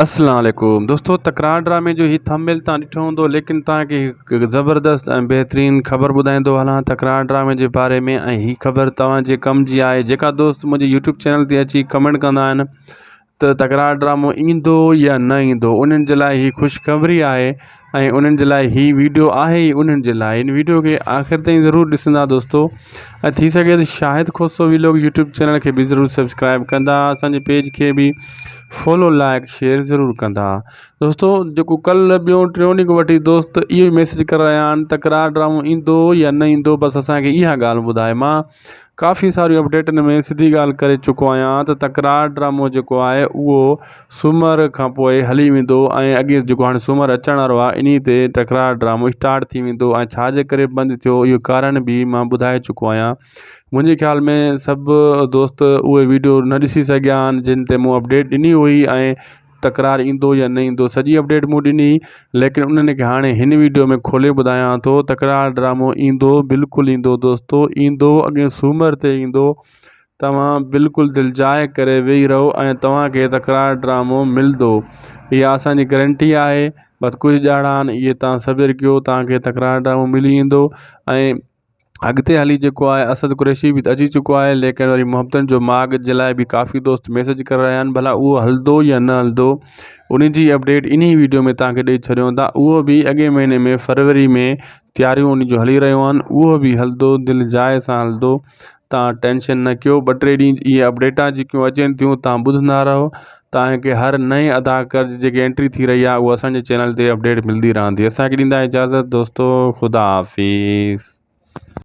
اسلام عليڪم دوستو تڪرار ڊرامي جو هي ٿمبنيل تان ڏٺو هوندو ليڪن توهان کي هڪ زبردست ۽ بهترين خبر ٻڌائيندو هلان تڪرار ڊرامي جي باري ۾ ۽ هي خبر توهان جي ڪم جي آهي جيڪا دوست منهنجي يوٽيوب چينل تي اچي ڪمينٽ ڪندا آهن ته تڪرار ڊرامو ايندو يا نه ايندو انهن جي لاء هي خوشخبري آهي ۽ انهن جي لاء هي ويڊيو آهي ئي انهن جي لاء هن ويڊيو کي آخر تائين ضرور ڏسندا دوستو ۽ ٿي سگهي ته Shahid Khoso vlog YouTube channel کي به ضرور سبسڪرائب ڪندا اسانجي پيج کي به فالو لائڪ شيئر ضرور ڪندا دوستو جيڪو ڪل ٻيو ٽيون ڏينهن کان وٺي دوست اهو ئي ميسج ڪري رهيا آهن تڪرار ڊرامو ايندو يا نه ايندو بس اسانکي اها ڳالهه ٻڌائي مان ڪافي ساريون اپڊيٽن ۾ سڌي ڳالهه ڪري چڪو آهيان ته تڪرار ڊرامو جيڪو آهي اهو سومر کان پوء هلي ويندو ۽ اڳي جيڪو هاڻي سومر اچڻ وارو آهي انهي تي تڪرار ڊرامو اسٽارٽ ٿي ويندو ۽ ڇا جي ڪري بند ٿيو اهو ڪارڻ به مان ٻڌائي چڪو آهيان منهنجي خيال ۾ سڀ دوست اهي ويڊيو نه ڏسي سگهيا آهن جن تي مون اپڊيٽ ڏني هئي ۽ تڪرار ايندو يا نه ايندو سڄي اپڊيٽ مون ڏني ليڪن انهن کي هاڻي هن ويڊيو ۾ کولي ٻڌايان ٿو تڪرار ڊرامو ايندو بلڪل ايندو دوستو ايندو اڳئين سومر تي ايندو توهان بلڪل دلجاء ڪري ويهي رهو ۽ توهان کي تڪرار ڊرامو ملندو اها اسانجي گرنٽي آهي بس ڪجهه ڏهاڙا آهن اهي توهان صبر ڪيو توهان کي تڪرار ڊرامو ملي ويندو ۽ اڳتي هلي جيڪو آهي اسد قريشي به اچي چڪو آهي ليڪن وري محبتن جو ماڳ جي لاء به ڪافي دوست ميسج ڪري رهيا آهن ڀلا اهو هلندو يا نه هلندو ان جي اپڊيٽ انهي ويڊيو ۾ توهان کي ڏئي ڇڏيون ٿا اهو به اڳئين مهيني ۾ فروري ۾ تياريون ان جون هلي رهيون آهن اهو به هلندو دل جاء سان هلندو توهان ٽينشن نه ڪيو ٻه ٽي ڏينهن اهي اپڊيٽا جيڪيون اچن ٿيون توهان ٻڌندا رهو توهان کي هر نئين اداڪار جي جيڪي انٽري ٿي رهي آهي اها اسان جي چينل تي اپڊيٽ ملندي رهندي اسان کي ڏيندا اجازت دوستو خدا حافظ.